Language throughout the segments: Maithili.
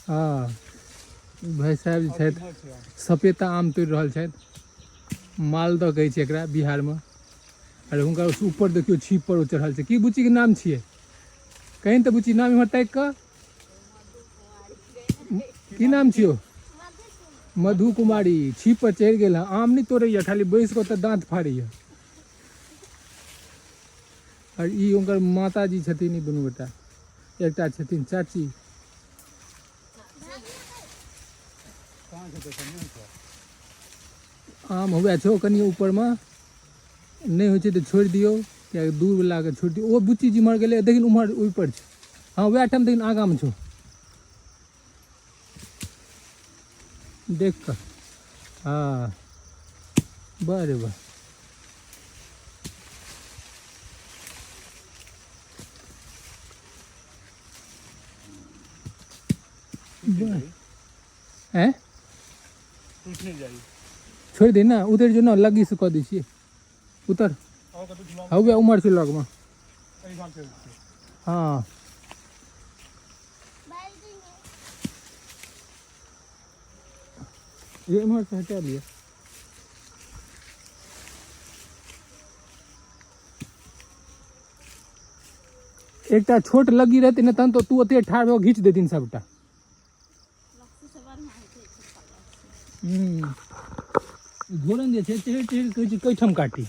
हँ, भाइ साहेब जे छथि सपेता आम तोड़ि रहल छथि। मालदह कहै छै एकरा बिहारमे। आर हुनका ऊपर देखियौ छीप पर ओ चढ़ल छै। की बुच्चीके नाम छियै? कहीं तऽ बुच्ची नाम इम्हर ताकि कऽ की नाम छियौ? मधु कुमारी। छीप पर चढ़ि गेल हँ, आम नहि तोड़ैया, खाली बैस कऽ ओतऽ दाँत फाड़ैया। आर ई हुनकर माताजी छथिन, ई दुनू गोटा, एकटा छथिन चाची। आम हुए छौ कनि ऊपरमे, नहि होइ छै तऽ छोड़ि दियौ, किएकि दूर वलाके छोड़ि दियौ। ओ बुच्ची जिम्हर गेलै देखिन उम्हर ओहिपर छै। हँ, वएह ठाम देखिन आगाँमे छौ, देख कऽ। हँ, बरे वाह। हैं छोड़ि दे ने, उतरि जो ने, लग्गी से कऽ दै छियै, उतर। हौवे उमर छै लगमे। हँ, ये इम्हर से हटा लिअ। एकटा छोट लग्गी रहतै ने तहन तऽ तू ओते ठाढ़ भऽ घीच देथिन सबटा। घोरन जे छै चढ़ि चढ़ि कहै छै कैठाम काटी।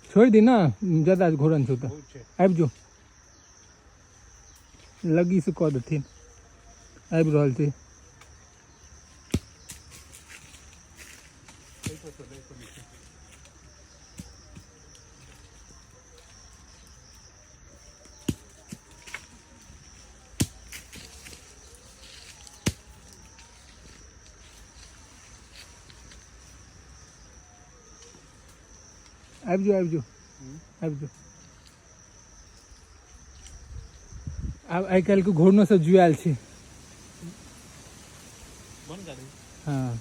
छोड़ि दी ने, ज्यादा घोरन छौ तऽ आबि जो, लग्गी से कऽ देथिन। आबि रहल छै। आबि जो, आबि जो, आबि जो। आब आइ काल्हिके घोरनो सब जुआयल छै। हँ,